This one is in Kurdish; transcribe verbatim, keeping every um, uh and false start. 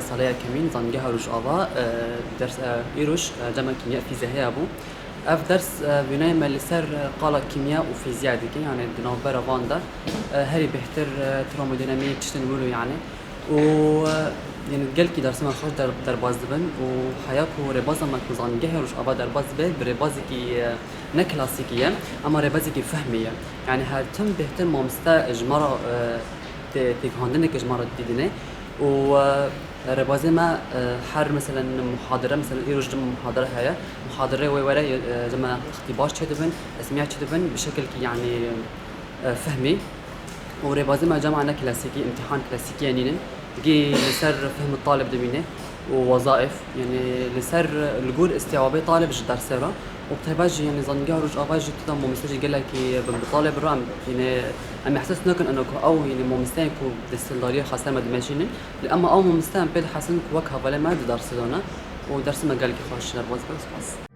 Sala yekemîn zanîngeha Rojava, e, ders, e, îroj, e, dema kîmya fîzya heye bû. Ev ders, e, wêneyê me li ser, e, qala kîmya û fîzya dike, yani di navbera van de, e, herî bêhtir, e, termodînamîk tiştên wilo yani. Û, e, yani gelkî dersê me xweş der-, derbas dibin û heya ku rêbaza me ku zanîngehê Rojava derbas dibe, bi rêbazekî, e, ne klasîkî ye, ama rêbazekî fehmî ye. Yani her tim bêhtir mamoste ji me re, e, tê-, têgihandineke ji me re didine û, e, rêbazê me, e, her meselen muhadere, meselen îroj ji me muhadere heye, muhaderê wê were, e, ji me îqtîbaş çêdibin, resmiya çêdibin, bi şekilkî yani, e, fehmî. Û rêbazê me cema ne klasîkî, îmtîhan klasîkî ye nînin. Gî li ser fehmi talib dimîne û wezaîf, yani li ser, li gor îstiyabê talib ji dersê re. Û bi taybet jî, yani zanîngeha Rojava jî tida mamoste jî gelekî bin bi talib re em, yani em ehsas nakin eno ku ew, yani mamosteyên ku desthilatdariyê xaser me dimeşînin. Lê ema ew mamoste em pê dihezin ku wek hevalê me di dersê de ne. Û dersê me gelekî xweş derbas be. Spas.